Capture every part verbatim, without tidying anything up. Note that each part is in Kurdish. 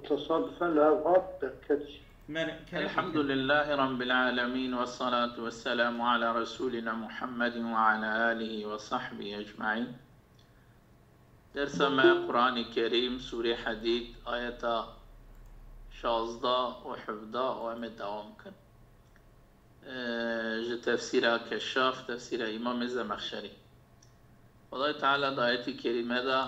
تصادفا لهذا الوقت. الحمد لله رب العالمين، والصلاة والسلام على رسولنا محمد وعلى آله وصحبه أجمعين. Dersa me Qur'anê Kerîm, Sûrê Hedîd, ayeta şazdeh û hevdeh û em ê dewam kin. Ee, ji tefsîra Keşşaf, tefsîra Îmamê Zemexşerî. Xwedayê Teala di ayetê kerîme de,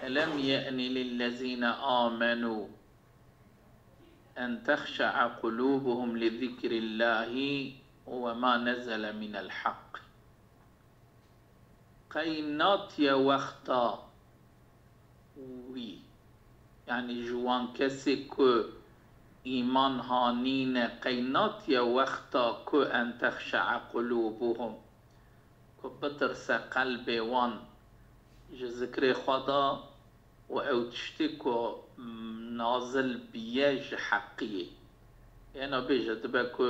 "Elem ye'ni lillezîne amenû en tehşe'a qulûbuhum li zikrillâhi ve ma nezele minel haqq." Qey natiye wexta wî, yanî ji wan kesê ku îman hanîne, qey natiye wexta ku en texşe'e qulûbuhum, ku bitirse qelbê wan ji zikrê xwe de û ew tiştê ku nazil biye ji heqiyê. Êna bêje dibe ku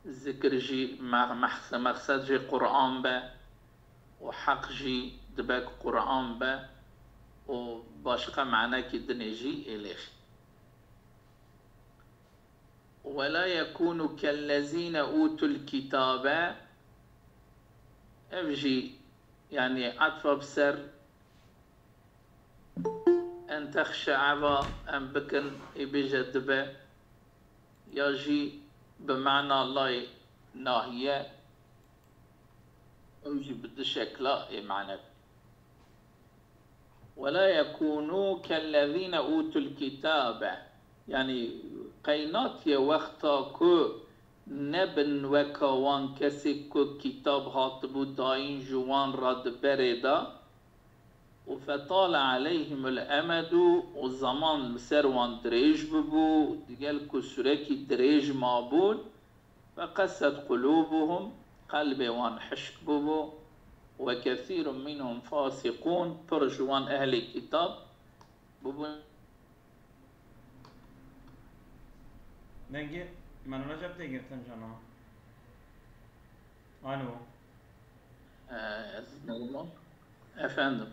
zikir jî me-, mehse-, mexsed jê Qur'an be û heq jî dibe ku Qur'an be û başqa manekî dinê jî ê lêxî. ولا يكونوا كالذين أوتوا الكتاب. Ev jî, yanî, etfa bi ser en texşe'e ve em bikin, ê bêje dibe, ya jî bi mana layê nahiye, ew jî bi du şekla ê mane bike. ولا يكونوا كالذين أوتوا الكتاب. Yanî qey natiye wexta ku nebin weka wan kesê ku kitab hatibû dayîn ji wan re di berê de, û fetale aleyhimul emedu, û zeman li ser wan dirêj bibû, digel ku sûrekî dirêj mabûn, feqeset qulûbuhum, qelbê wan hişk bûbû, we kesîrun minhum fasîqûn, pir ji wan ehlê kitab bûbûn. Dengê Menû Recep tê girtin cana. Alo. Ee, ez normal. Efendim.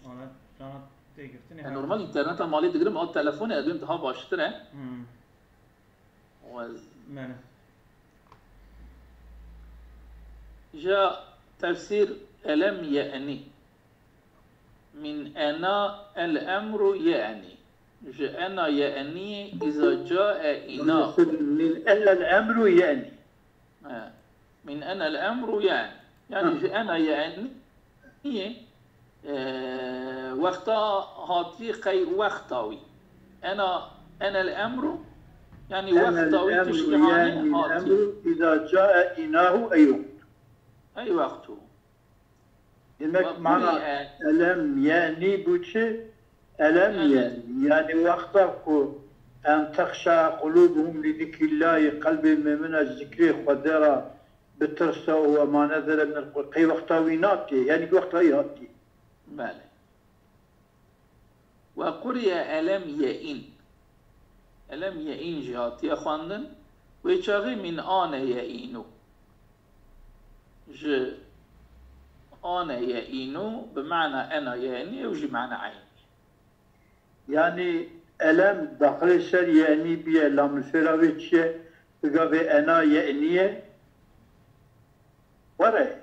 Valla cana tê girtin. E, normal interneta malê digirim, a telefon e, dibim daha baştir e. Hmm. Û ez Menû. Ja tefsîr elem ye'ni. Min ena el emru ye'ni. Ji ena ye'ni iza ca'e ina. Min ena el emru ye'ni. He. Min ena el emru ye'ni. Yanî ji ena ye'ni, e, wexta hatî qey wexta wî. Ena, ena el emru, yanî wexta wî tiştî hane hatî. Emru iza ca'e inahu ey waqtu. Ey waqtu. Demek mana elem ye'ni bû çi? Elem ye'ni. Yanî wexta ku en texşa qulûbuhum li zikrillahî, qelbê mêmina ji zikrê Xwedê re bitirse û we ma nezele min qey wexta wî natiye, yanî wexta wî hatiye. Belê. Ve quriye elem ye'in. Elem ye'in jî hatiye xwendin. Wê çaxê min ane ye'inu. Ji ane ye'inu bi mana ena ye'ni ew jî mana eynî. Yanî elem daxilê ser ye'ni biye, lamil fêla wê çi ye? Bigavê ena ye'ni ye. Were.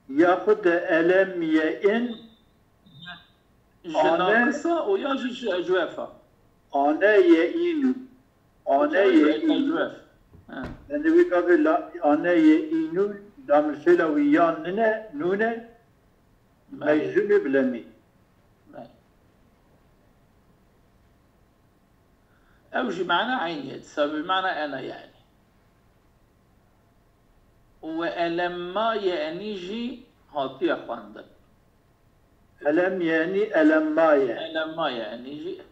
Yaxud de elem ye'in. Ji naqisa û ya jî ji ecwefa. Ane ye'inu. Ane ye'inu. Yanî wê gavê la, ane ye'inu, lamil fêla wî ya nine, nune, meczûmê bi lemî. Ew jî mana eynî ye, disa bi mana ena ye'ni. Û we elemma ye'ni jî hatiye xwendin. Elem ye'ni elemma ye. Elemma ye'ni jî.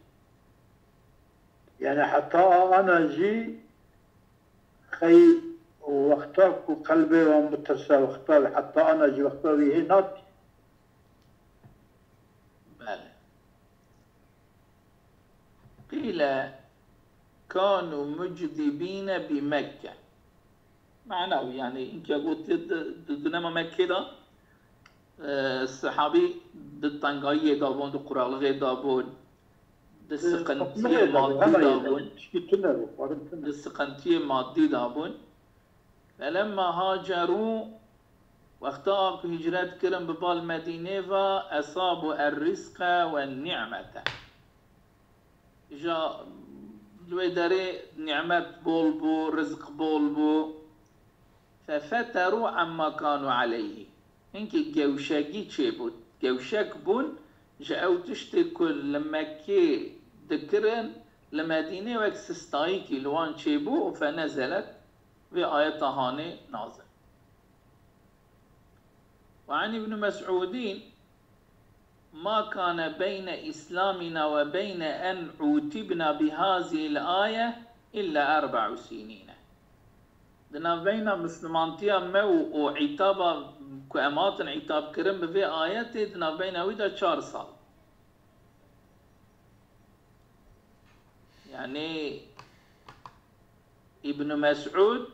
Yanî heta ana jî qey wexta ku qelbê wan bitirse, wexta wî, heta ana jî wexta wî hê natiye. Belê. Qîle kanu mucdibîne bi Mekke. Mana wî, yanî, înke gotiye di, di, di nema Mekkê de, e, sehabî di tengayiyê de bûn, di quraqlixê de bûn, Di siqintiyê madî de bûn. Tişkî tune bû, xwarin tune. Di siqintiyê madî de bûn. Felemma hacerû, wexta ku hicret kirin bi bal Medînê ve, esabû er-rizqe ve ni'mete. Îja li wê derê ni'met bol bû, rizq bol bû. Fefeterû emma kanû aleyhî. Hinkî gewşegî çêbû. Gewşek bûn ji ew tiştê ku li Mekkê dikirin, li Medînê wek sistayîkî li wan çêbû û fenezelet vê ayeta hanê nazil. Ve an Îbn Mes'ûdîn, ma kane beyne îslamîna ve beyne en utîbna bi hazihil aye illa erba'u sînîne. Di navbeyna mislimantiya me û, û îtaba ku em hatin îtab kirin bi vê ayetê, di navbeyna wî de çar sal. Yanî Îbn Mes'ûd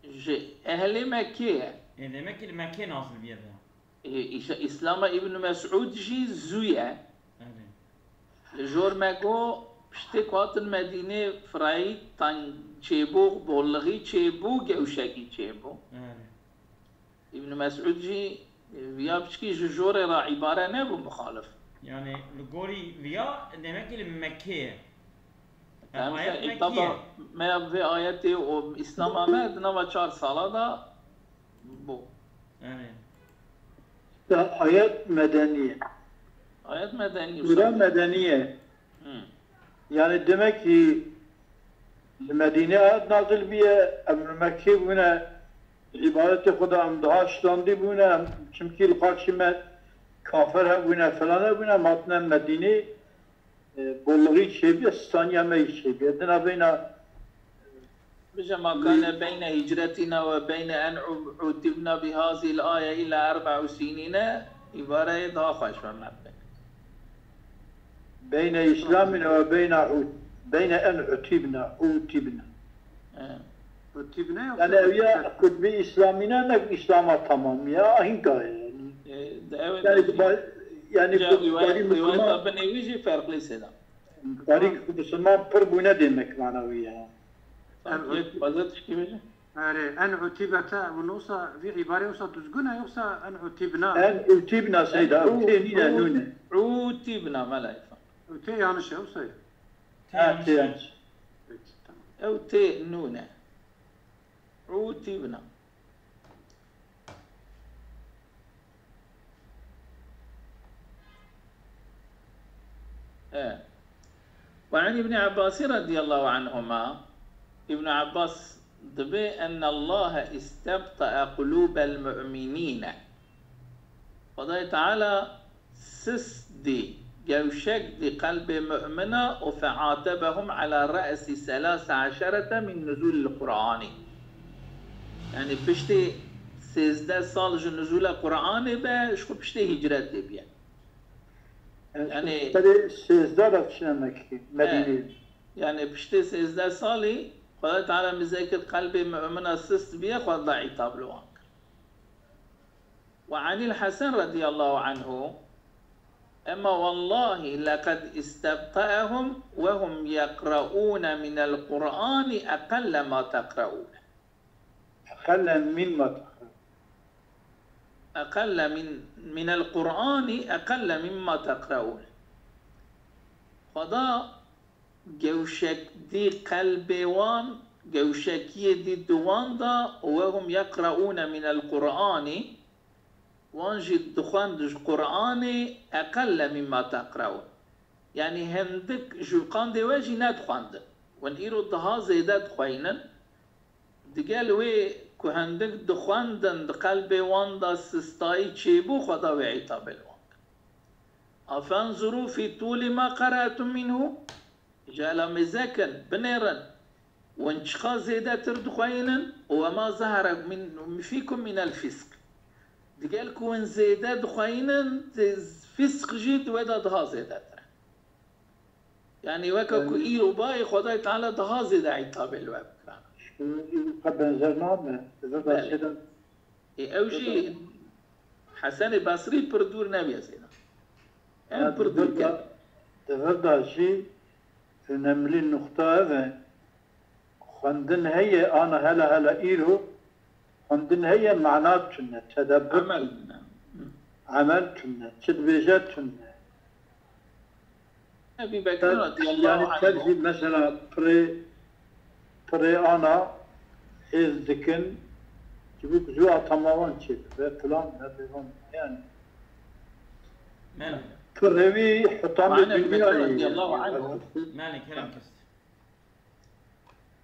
ji ehlê Mekkê ye. Ê, demek ki li Mekkê nazil bûye de. Ê, Îsa-, Îslama Îbn Mes'ûd jî zû ye. Erê. Li jor me got, piştê ku hatin Medînê firayî tan çêbû, bolixî çêbû, gewşekî çêbû. Erê. Îbn Mes'ûd jî, e, viya piçkî ji jorê re îbare nebû muxalif. Yani li gorî viya demek ki li Mekkê ye. Yani ayet Mekkê ye. Îtaba me ya vê ayetê û Îslama me di nava çar sala da bû. Yani. Ya ayet medenî ye. Ayet medenî ye. Sure medenî ye. Hmm. Yani demek ki li Medînê ayet nazil bûye, em li Mekkê bûne, îbadetê xwe de em daha şitandî bûne, em, çimkî li qarşî me kafir hebûne, filan hebûne, em hatine Medînê, e, bolixî çêbûye, staniya me yî çêbûye. Dina beyna Bije ma kane beyne hicretina ve beyne en u-, utibna bi hazihil aye illa erba'u sinine, îbareyê daha xweş be me bike. Beyne îslamina ve beyne u-, beyne en utibna, utibna. He. Utibna yoksa Yani ev ya utibna? Kutbi îslamîne ne îslama tamam ya, hinka yani. E, de, evet, Yani, evet. ba-, yani Ca Kutbi rivayet, rivayeta Müslüman binê wî jî ferqlî sêda. Tarîk Musulman pir bûne demek mana wî ya. Sanki yek fazla tişkî bêje. Erê, en utîbete, wisa vî îbarê wisa duzgûn e, yoksa en utîbna? En utîbna seyda, ew tê nîne, nûne. Utîbna, mela Îrfan. Ew tê yanlış e, wisa ye? Ha, tê yanlış. Peki, tamam. Ew tê nûne. Utîbna. E. Ve an Îbnî Abbasî radîyallahu anhuma, Îbn Abbas dibê, enne Allahe îstebtae qulûbel mu'minîne. Xwedayê Teala sist dî, gewşek dî qelbê mu'mina û fe'atebehum ala re'sî selâse eşerete min nuzûlil Qur'anî. Yani piştê sêzdeh sal ji nuzûla Qur'anê be, ji xwe piştê hicretê bûye. Yani Yani, serê sêzdeh de çine Mekkê, Medînê. Yani piştê sêzdeh salî Xwedayê Teala mizekir qelbê mu'mina sist bûye, Xwedayê îtab li wan kir. Ve anil Hesen radîyallahu anhu, ema wallahi leqed istebtaehum ve hum yeqraûne minel Qur'ani eqelle ma teqraûne. Eqelle mimma teqraûne. Eqelle min, minel Qur'ani eqelle mimma teqraûne. Xweda gewşek dî qelbê wan, gewşekiyê dî di wan da, û ve hum yeqraûne minel Qur'anî, wan jî dixwend ji Qur'anê eqelle mimma teqraûn. Yanî hindik ji qandê we jî nedixwendin. Wan îro daha zêde dixweynin. Digel wê ku hindik dixwendin, di qelbê wan de sistayî çêbû, Xweda wê îtabê li wan kir. Afenzuru fî tûlî ma qere'tum minhu. Îca la mêze kin, binêrin. Win çiqa zêdetir dixweynin, û ve ma zehara min, fîkum minel fîsq. Digel ku win zêde dixweynin, fîsq jî di wê de daha zêdetir e. Yani weke ku Yani îro bayê Xwedayê Teala daha zêde îtabê li we bikirana. Şû qe benzer nabe. Belê. Ê, ew jî Hesenê Basrî pir dûr nebûye zêde. Em pir dûr ket. Di vir de jî önemli nuqta ev e. Xwendin heye, ana hela hela îro xwendin heye, mana tune, tedebbur Emel. tune, emel tune, çi dibêje tune. Ebi Bekir Te- radiyallahu Yani anhu. Tev jî mesela pirê, pirê ana hêz dikin, ji bo ku zû atamavan çêbibe, filan, ne bêvan, yani. Mele. Pirê wî hitamê Mele Bekir dunyayê radiyallahu yani. anhu. Mele, kerem kist.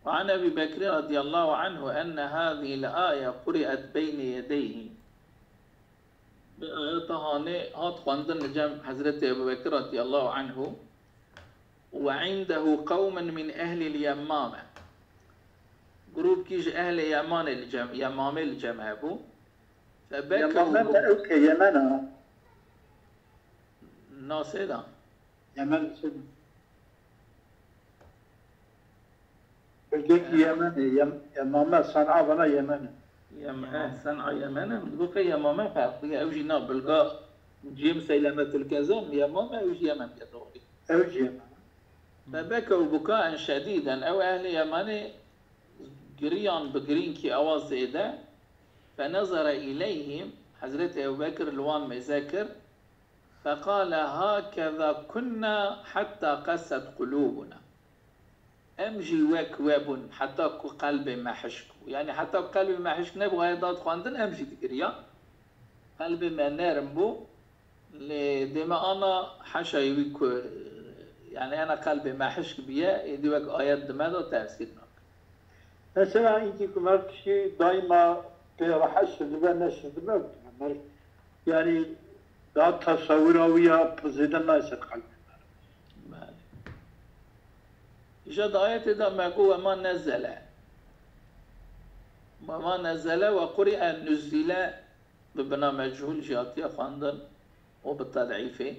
وعن أبي بكر رضي الله عنه أن هذه الآية قرئت بين يديه. Bi ayeta hanê hat xwendin li cem Hezretê Ebu Bekir radiyallahu anhu. وعنده قوم من أهل اليمامة. Grûpkî ji ehlê Yemanê li cem, Yemamê li cem hebû. Yemame فبكوا. Te ew ke Yemen a. Nasê da. Yemen çi? Bölgekî Yemenê, Yem-, Yemame, San'a vana Yemenê. Yem-, eh, Sen'a Yemenê, digo ke Yemame ferqli ye, ew jî nav bilga cihê Museylemetil Kezab, Yemame, ew jî Yemen ye, doğru. Ew jî Yemen. فبكوا بكاء شديدا، ew ehlê Yemenê giriyan bi girînkî ewa zêde. فنظر إليهم، Hezretê Ebu Bekir li wan mêze kir. فقال: هكذا كنا حتى قست قلوبنا. Em jî wek we bûn heta ku qelbê me hişk bû. Yani heta ku qelbê me hişk nebû, haya dat xwendin, em jî digiriyan. Qelbê me nerm bû. Lê dê me ana heşayê wî ku, yani ena qelbê me hişk biye, êdî wek ayet di me de tefsîr nake. Mesela înkî ku mer tiştî daîma pê re heşir dibe, neşir dibe, mer, yani da tesewira wî ya pir zêde nayê ser qelbê me. Belê. Îja di ayetê de me got: وما نزل. وما نزل وقرئ نزل. Bi bina mechûl jî hatiye xwendin û bi tedîfê.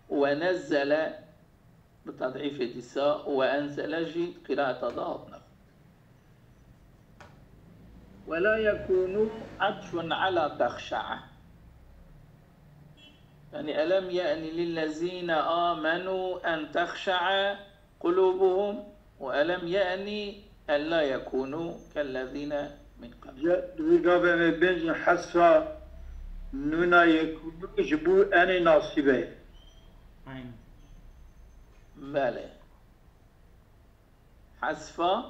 We nezzele bi tedîfê dîsa û we enzele jî qîraeta da hatine xwendin. ولا يكونوا عطف على تخشع. Yani, ألم يأن للذين آمنوا أن تخشع قلوبهم، وألم يأن أن لا يكونوا كالذين من قبل. Ji, di wî gavê em ê bêjin hesfa nûna yekûnû ji bo enê nasîbe ye. Aynen. Belê. Hesfa.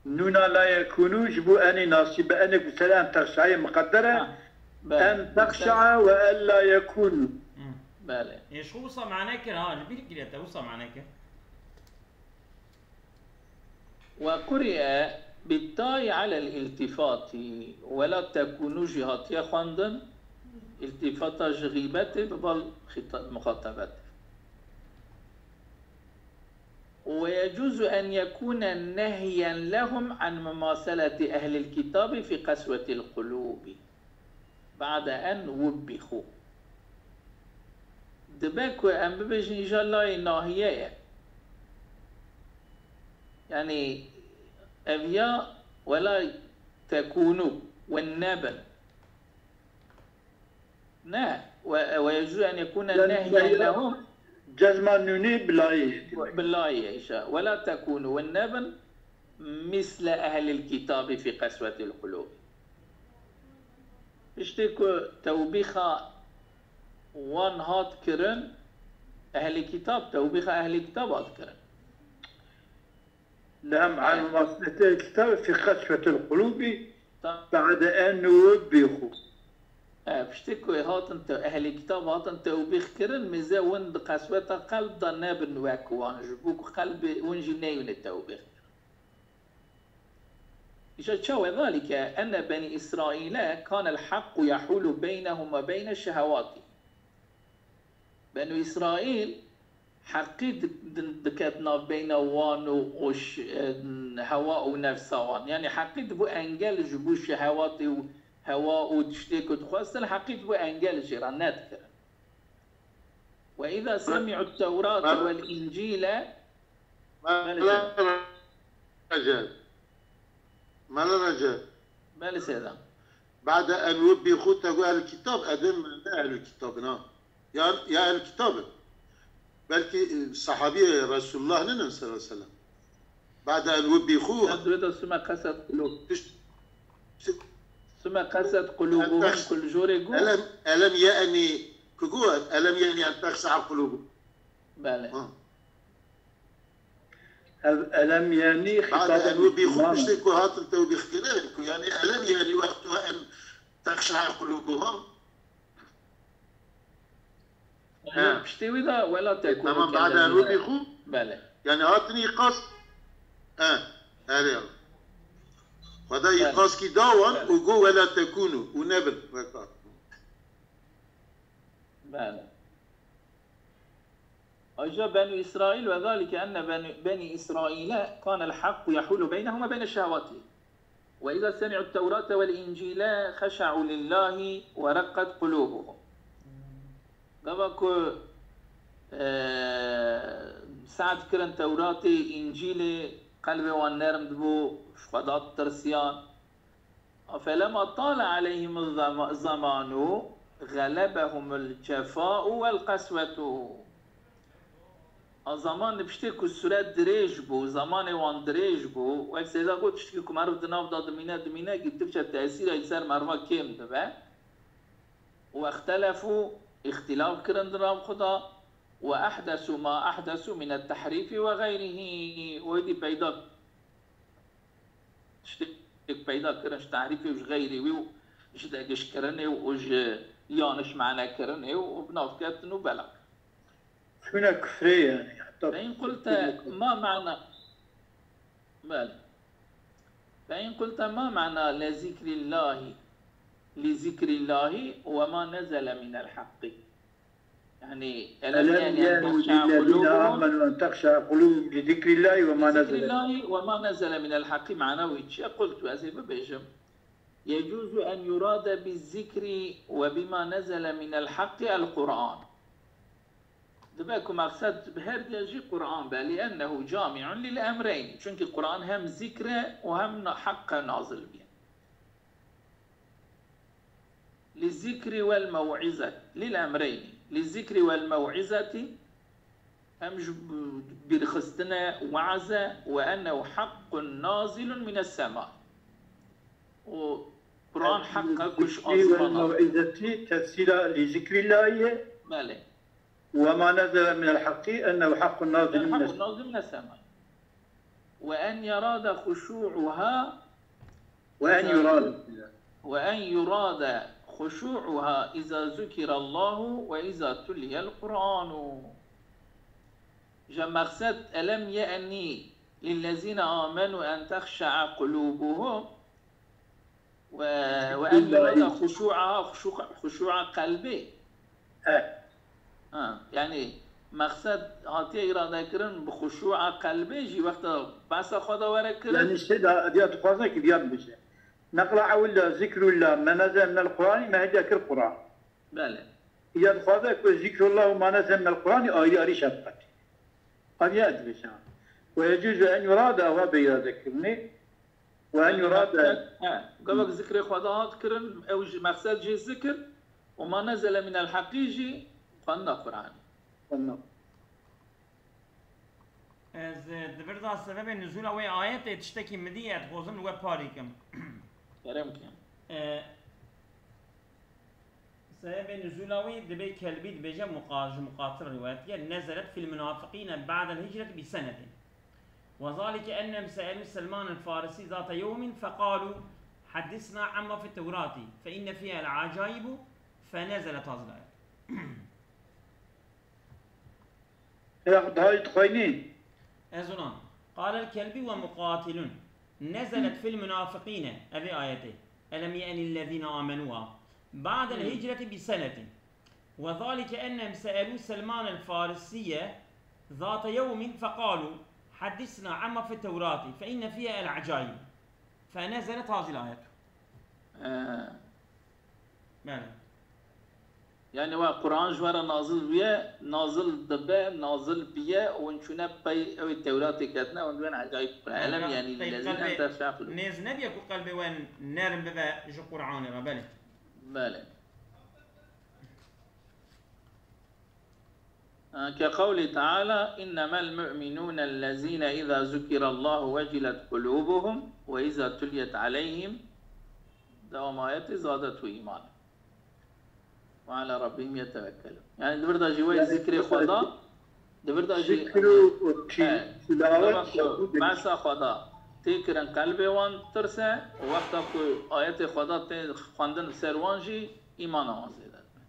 Nûna la yekûnû ji bo enê nasîbe, enê ku ser en texşayê miqedder e. Ha, belê. En texşa'a ve en la yekûnû. Hı. Belê. Ê, ji xwe wisa mane kir, ha, ji bîr kiriye te, wisa mane kir. وقرئ بالتاء على الالتفات، ولا تكونوا jî hatiye xwendin, îltifata ji xîbetê bi bal xîta-, muxatebetê. ويجوز أن يكون نهيا لهم عن مماثلة أهل الكتاب في قسوة القلوب. بعد أن وبخوا. Dibe ku em bibêjin îja layê nahiye ye. Yani, ev ya wela tekûnû, win nebin. Ne, we, we yecûz en yekûne Yani, nehyen yani, lehum. Cezma nûnî bi layê ye. Bi layê ye, îşa. Wela tekûnû, win nebin. Misle ehlil kitabî fî qeswetil qulûb. Piştî ku tewbîxa wan hat kirin, ehlî kitab, tewbîxa ehlî kitab hat kirin. Li hem E. Mumasilete kitab fî qeswetil qulûbî Ta- ba'de en nûbîxû. E, piştî ku hatin te-, ehlî kitab hatin tewbîx kirin, mêze win di qesweta qelb de nebin wek wan, ji bo ku qelbê win jî neyûne tewbîx kirin. Îşte çawa? Zalike enne Benî Îsraîle kane el-haqqu yehûlu beynehum ve beyne şehewatî. Benî Îsraîl heqî di-, di-, diket navbeyna wan û, û ş-, e, hewa û nefsa wan. Yanî heqî dibû engel ji bo şehewatê û hewa û tiştê ku dixwestin, heqî dibû engel jê re nedikirin. وإذا سمعوا التوراة والإنجيل. Mela Recep. Mela Recep. Belê seyda. Ba'de en webîxû te got ehl kitab, edin ne ehl kitab in ha. Ya, ya ehl kitab in. Belkî, e, sahabiyê Resulullah nînin sallallahu aleyhi ve sellem. Ba'de en webbîxû. Duyê de sume qeset qulûb. Sume qeset qulûbuhum, kul jorê got. Elem, elem ye'ni, ku got, elem ye'ni en texşa'a qulûbuhum. Belê. Ha. Ev elem ye'ni xîtabek imam. Piştê ku hatin tewbîx kirin, ku yani elem ye'ni wextuha en texşa'a qulûbuhum. He. Piştê wî de wela tekûnû. Tamam, ba'de en webbîxû. Belê. Yani hatin îqaz. He, erê ya. Xweda îqazkî dawan û got wela tekûnû û nebin weka. Belê. Ayrıca Benu İsrail ve zalike enne Benu, Beni İsrail'e kanel hakku yahulu beynehum ve beyne şehvati. Ve izâ semi'ut Tevrate vel İncile xeşe'u lillahi ve reqqet qulûbuhum. Gava ku, e, sed kirin Tewratê, İncilê, qelbê wan nerm dibû, ji Xweda ditirsiyan. Felema tale aleyhim zema-, zamanu, xelebehumul cefa'u vel qesvetu. A zaman li piştê ku sure dirêj bû, zamanê wan dirêj bû, wek Seyda got, tiştekî ku meriv di nav de dimîne, dimîne, gittikçe tesîra li ser meriva kêm dibe. Wextelefu, îxtilaf kirin di nav xwe de, we ehdesu ma ehdesu mine tehrîfî ve xeyrihî, û êdî peyda tiştek peyda kirin ji tehrîfê û ji xeyrê wî û ji degişkirinê û ji yanişmanekirinê û bi nav ketin û belak. Çûne kufrê yani. Hatta Fein qulte ma mana, belê. Fein qulte ma mana le zikrillahi, li zikrillahi ve ma nezele minel haqqi. Yani, elem, elem yani, yani, lillezine amenu en tehşa qulubuhum li zikrillahi ve ma nezele. Zikrillahi ve ma nezele minel haqqi mana wî çi ye? Qultu, ez ê bibêjim. Yecuzu en yurade bi zikri ve bima nezele minel haqqi el Kur'an. Dibe ku maqsed bi her diye jî Kur'an be, li ennehu cami'un lil emreyn. Çünkü Kur'an hem zikre û hem na-, haqqa nazil bîye. Li zikri vel mew'izet, lil emreyni. Li zikri vel mew'izeti, hem ji bîrxistine, we'ze, ve ennehu haqqun nazilun mines sema. Û Kur'an haqqa ku ji asmana. Mew'izeti tefsîra li zikrillahi ye. Belê. Ve ma nezele minel haqqi ennehu haqqun nazilun mines sema. Ve en yurade huşu'uha. Ve en yurade. Ve en yurade huşu'uha iza zukirallahu ve iza tuliyel Kur'anu. Ji maqsed elem ye'ni lillezine amenu en tehşa'a qulubuhum. Ve, ve en yurade huşu'a, huşu-, huşu'a qelbê. He. Ha, yani, maqsed hatiye îrade kirin bi huşu'a qelbê jî wexta behsa xwe de were kirin. Yani, şey da, diya dixwaze ki diya bibêje. Neqla ewil de zikrullah, me nezele minel Qur'anî, me hediya kir Qur'an. Belê. Ya dixwaze ku zikrullah û ma nezele minel Qur'anî ayrı ayrı şefqet. Aviya dibêje. Ve yecuzu en yurade, ewa bê îrade kirinê. Ve en yurade. Maqsed, he, gavek zikrê Xweda hat kirin, ew jî maqsed jê zikir, û ma nezele minel haqqî jî xwendina Qur'anê. Xwendina. Ez, e, di vir de sebebê nuzula wê ayetê tiştekî min dî, ez dixwazim li we parî kim. Kerem ke. E, Sebebê nuzula wî dibê Kelbî dibêje muqa-, ji Muqatil rîwayet dike, nezelet fil munafiqîne ba'del hicreti bi senetin. Ve zalike ennem se'elû Selman el Farisi zate yewmin feqalû heddisna amma fit Tewrati fe inne fiha el acaibu fe nezelet hazil ayet. Ya, daha dixwînî? Ez ona. Qalel Kelbî ve Muqatilun. Nezelet fil munafiqîne. Ev ê ayetê. Elem ye'nil lezîne amenû a. Ba'del hicreti bi senetin. Ve zalike ennem se'elû Selman el Farisiye zate yewmin feqalû heddisna amma fit Tewrati fe inne fiha el acaib. Fe nezelet hazil ayet. Ee, Belê. Yani wa Quran ji we re nazil bûye, nazil dibe, nazil biye, û hûn çûne pey ew ê Tewratê ketine, hûn dibên ecayîb bûne. Elem, yani, pey lezîn qelbê em derşaqilû. Nêz nebiye ku qelbê we nerm bibe ji Quranê re, belê. Belê. كقوله تعالى: إنما المؤمنون الذين إذا ذكر الله وجلت قلوبهم وإذا تليت عليهم، dewam ayetê, زادتهم إيمانا وعلى ربهم يتوكلون. Yani di vir de jî wey zikrê Xweda, di vir de jî zikr û ti-, he, tilawet, dema ku behsa Xweda tê kirin qelbê wan tirse û wexta ku ayetê Xweda tê xwendin ser wan jî îmana wan zêde dibe.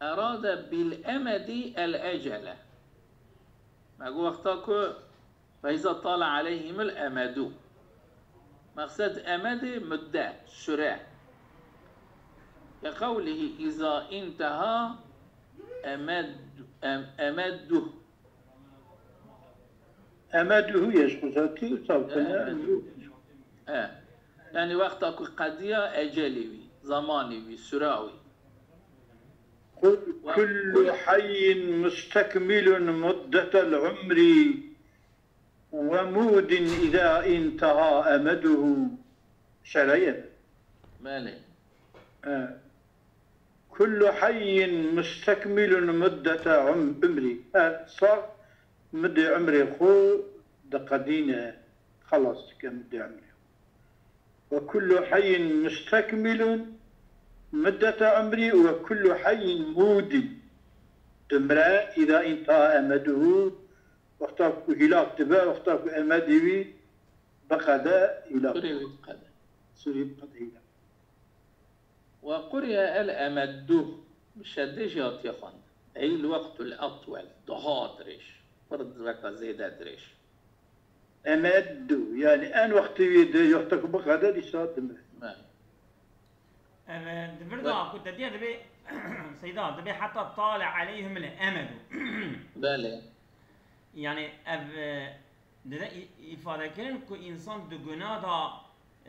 Erade bil emedi el ecele. Me got wexta ku فإذا طال عليهم الأمد. Mexsed emedê mudde, süre. كقوله إذا انتهى أمد-، أم-، أمده. Emeduhu yeşkuzatî, tav kene. Emeduhu. E. Yani wexta ku qediya ecelê wî, zamanê wî, süra wî. Kul-, kullu hayyin mustekmilun muddetel umri ve mudin izâ intaha emeduhu. Şereye. Belê. E. Kullu hayyin mustekmilun muddete um-, umri. Her sax mudê umrê xwe diqedîne, xelas dike mudê umrê xwe. Ve kullu hayyin mustekmilun muddete umri ve kullu hayyin mudin. Dimre, îda intaha emeduhu, wexta ku hîlak dibe, wexta ku emedê wî biqede hîlak. Kurê wî diqede. Surê biqede hîlak. Ve quriye el emeddu, bi şeddê jî hatiye xwendin. Ey el wektul etwel, daha dirêj, pir weka zêde dirêj. Emeddu, yani en wextê wî dirêj, wexta ku biqede dîsa dimre. Belê. Ev, e, di vir de ku te diye dibê, Seyda, dibê heta tale aleyhim le emedu. Belê. Yani ev, e, dide î-, îfade kirin ku însan di guna da,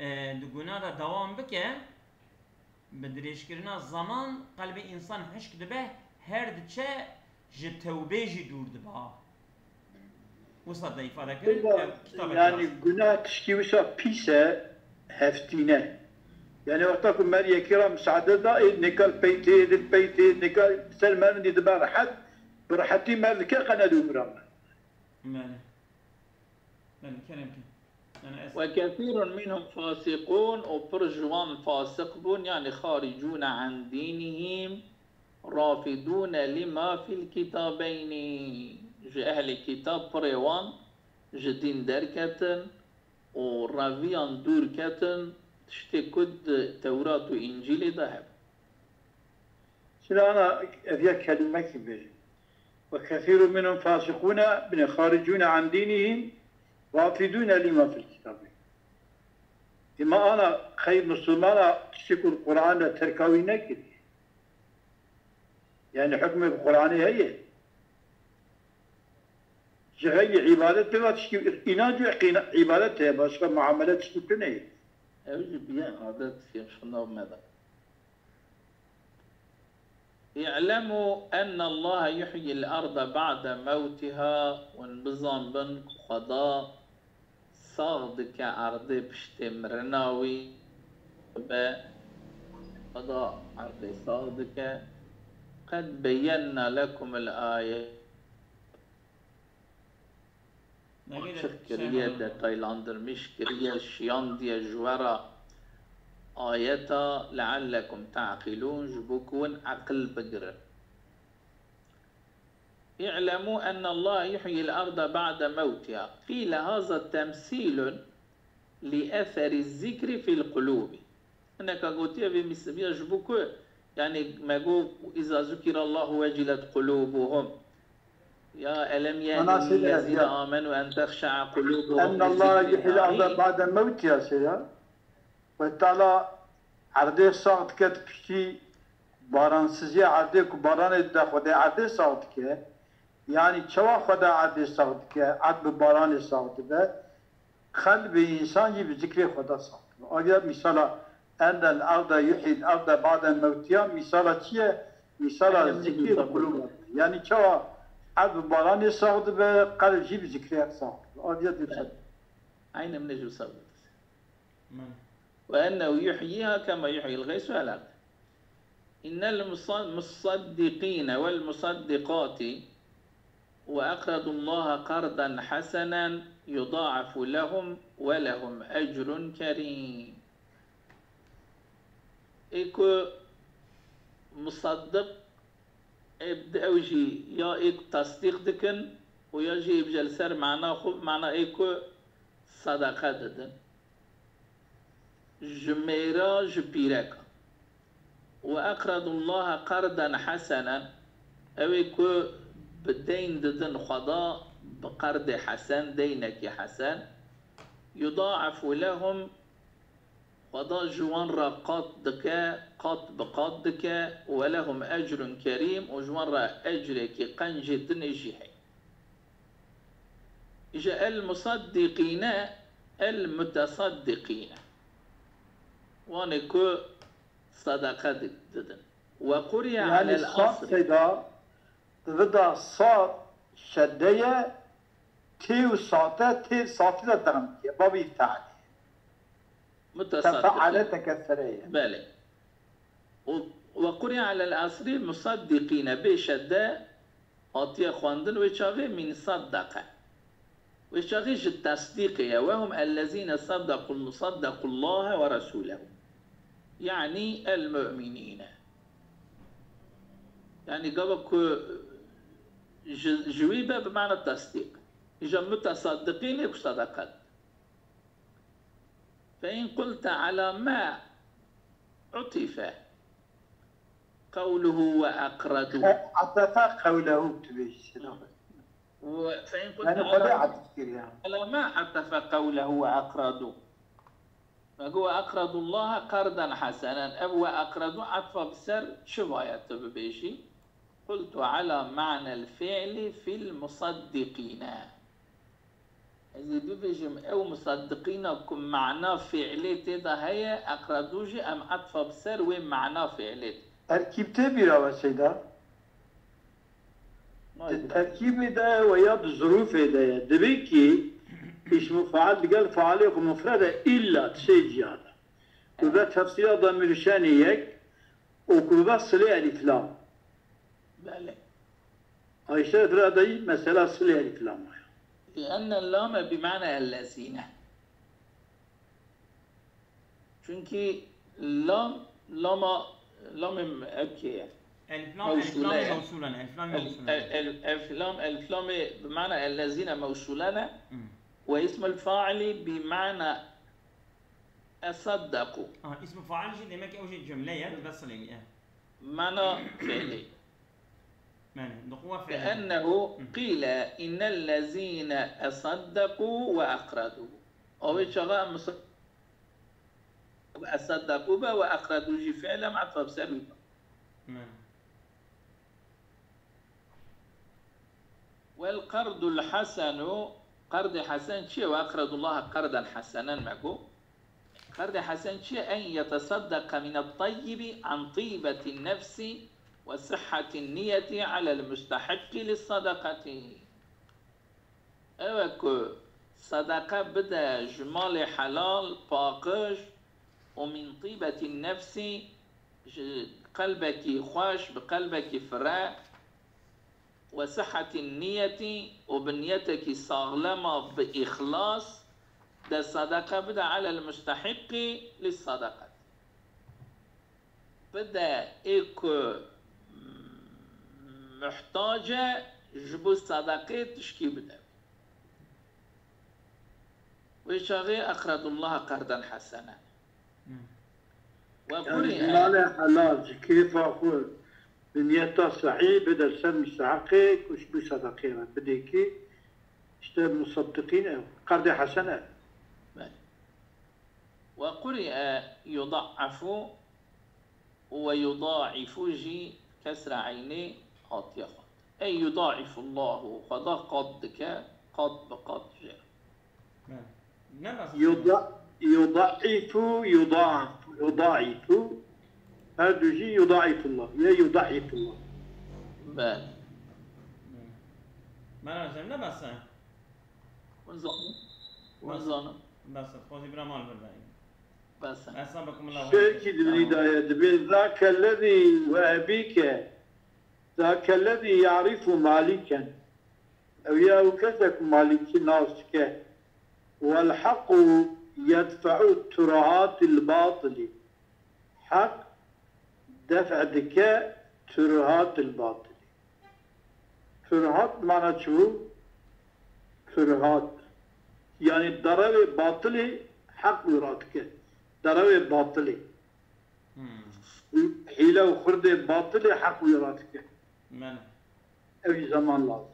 e, di guna da dewam bike, bi dirêjkirina zaman qelbê însan hişk dibe, her diçe ji tewbê jî dûr dibe. Wisa de îfade kirin, Eva, ev kitaba yani kilas. Gunah tiştî wisa pîs e, heftîne. Yani wexta ku mer yekî ra misaade da, ê nêka li pey tê, li pey tê, nêka ser mer min dî dibe rehet, bi rehetî mer dike qene di umra me. Belê. Belê, kerem ke. Yani ez وكثير منهم فاسقون، û pir ji wan fasiq bûn, yani خارجون عن دينهم، رافضون لما في الكتابين. Ji ehlê kitab pirê wan ji dîn derketin û reviyan dûr ketin, tiştê ku di Tewrat û Încîlê de hebû. Şina ana ev ya kelimekî bêjin. Ve kesîrun minhum fasiqûne, binê xaricûne an dînihim, rafidûne lima fil kitabî. Îma ana qey Musulmana tiştê ku li Quran de terka wî nekiriye. Yani hukmê bi Quranê heye. Ji xeyrî îbadet pê ve tiştî, înanc û îna-, îbadet heye, başka muamele tiştî tune ye. Ew jî biye adet, ya şuna me de. اعلموا أن الله يحيي الأرض بعد موتها، hûn bizanbin ku Xweda sax dike erdê piştê mirina wî, be Xweda erdê sax dike. قد بينا لكم الآيات. Açiq kiriye, detaylandırmış kiriye, şiyandiye ji we re ayeta, لعلكم تعقلون, ji bo ku hûn eqil bigirin. اعلموا أن الله يحيي الأرض بعد موتها. قيل هذا تمثيل لأثر الذكر في القلوب. Hineka gotiye vê mîslibiya ji bo ku, yani me got, إذا ذكر الله وجلت قلوبهم. Ya ألم يأن للذين آمنوا أن تخشع قلوبهم لذكر الله. Ena sê ya, en Allah yuhyi al-arda ba'de mewtiha sê ya. Xwedê Teala erdê sax dike di piştî baransizîya erdê ku baranê dide Xwedê erdê sax dike. Yani çawa Xweda erdê sax dike? Erd bi baranê sax dibe. Qelbê însan jî bi zikrê Xweda sax dibe. Aviya mîsala, ennel arda yuhyil arda ba'de mewtiha, mîsala çi ye? Mîsala zikrê bi qulûb. Yani çawa erd bi baranê sax dibe, qelb jî bi zikrê sax dibe. Aviya dê. Aynen min jî wisa got. Ve ennehu yuhyiha kema yuhyil gaysu el ard. إن المصدقين والمصدقات وأقرضوا الله قرضا حسنا يضاعف لهم ولهم أجر كريم. Ê ku musaddiq, ê bi ew jî ya ê ku tasdîq dikin û ya jî ê bije li ser mana xwe, mana ê ku sedeqe didin. Ji mêra, ji pîreka. Ve eqredullaha qerden hesenen, ew ê ku bi deyn didin Xweda, bi qerdê hesen, deynekî hesen, yudaifu lehum, Xweda ji wan re qat dike, qat bi qat dike, we lehum ecrun kerîm, û ji wan re ecrekî qencê dinê jî heye. Îja el musaddiqîne, el mutesaddiqîne. Wan ê ku sedeqe di-, didin. Ve quriye Yani alel sad asri. Seyda, di vida sad şedde ye, tê û sate, tê satî de devam diye. Babî tealî. Mutesaddiqîn. Tefaale tekesere ye. Belê. Û ve quriye alel asri musaddiqîne, bê şedde hatiye xwendin, wê çaxê min saddeqe. Wê çaxê ji tesdîqê ye. Ve hum ellezîne saddequl, saddequllâhe ve resûlehu. Yanî el mu'minîne. Yanî gava ku ji, ji wî be bi mana tesdîq. Îja mutesaddiqîn ê ku sedeqe. Fe in qulte ala ma utife qewluhu ve eqredu. Etefe qewlehu tu bêjî, selam. Ve fe in qulte Yani Xwedê ala, atf kiriye. Ala ma etefe qewlehu ve eqredu. Me got, "Ve eqredullaha qerden hesenen." Ev "ve eqredu" etfa bi ser çi vaye tu bibêjî? Qultu ala ma'nel fi'li fil musaddiqîne. Ez ê bibêjim, ew musaddiqîna ku mana fi'lê tê de heye, eqredu jî em etfa bi ser wê mana fi'lê dikin. Terkîb tê bîra we Seyda? Di terkîbê de ye we ya di zirûfê de ye. Divê kî îsmu fail digel failê xwe mufred e, îlla tiştê ciya de. Ku be tefsîra damîr şenê yek û ku be silê elîflam. Belê. Ayşe vira dayî mesela silê elîflama ye. Li enne lame bi mana ellezîne. Çunkî lam, lama, lamê evkê ye. Elif lam, elif lamê mewsûle ye. Mewsûlen, elif lamê El-, mewsûlen. El-, el-, elif lam, elif lamê bi mana ellezîne mewsûlen e. Hmm. Ve ismul faili bi mana esaddequ. Ha, ismul fail jî demek ew jî cumle ye, bi vesilê ye. Mana fiilî. Belê, di xwe fiil. Ke ennehu Hı. qîle innellezîne esaddeqû ve eqredû. Ew ê çaxa em esaddeqû be ve eqredû jî fiil em etfa bi ser wî be. Belê. Vel qerdul hesenu, qerdê hesen çi ye? Ve eqredullaha qerden hesenen me got. Qerdê hesen çi ye? En yetesaddeqe minet tayyibi an tîbeti nefsi ve sihheti niyeti alel mustehiqqi lis sadaqati. Ew e ku sedeqe bide ji malê helal, paqij û min tîbeti nefsî, ji qelbekî xweş, bi qelbekî fire, ve sihhetî niyetî û bi niyetekî saxlema bi îxlas de sedeqe bide alel mustehiqqî li sedeqetî. Bide ê ku muhtac e ji bo sedeqê tişkî bide. Wê çaxê eqredullaha qerden hesene. Hmm. We Yani qurî e. Malê helal ji kêfa xwe bi niyeta sehî bide ser musteheqê ku ji bo sedeqê re bidê kî işte musaddiqîn ew. Qerdê hesen ev. Belê. Ve quri'e yuda'afu û ve yudaifu jî kesra eynê hatiye xwendin. Ey yudaifullahu, Xweda qat dike, qat bi qat jê. Belê. Ne bes. Yuda-, yudaifu, yudaifu, yudaifu. Her du jî yudaifullah. Ye yudaifullah. Belê. Belê. Meral Hocam, ne bes e? Hûn zanin? Hûn zanin? Bes e, xwezî bira mal vir dayî. Bes e. Esnabekum Allah. Şêrkî di vî de ye, dibê, ذاك الذي وهبيك، ذاك الذي يعرف مالكا. Ew ya ew kesek Malîkî nas dike. والحق يدفع ترهات الباطل. Heq def' dike ترهات الباطل. Turhat mana çi bû? Turhat. Yani darewê batilê heq wî radike. Darewê batilê. Hmm. Hîle û xurdê batilê heq wî radike. Belê. Ew jî zeman lazim.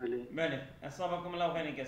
Belê. Belê. Esnabekum Allah xeyreke.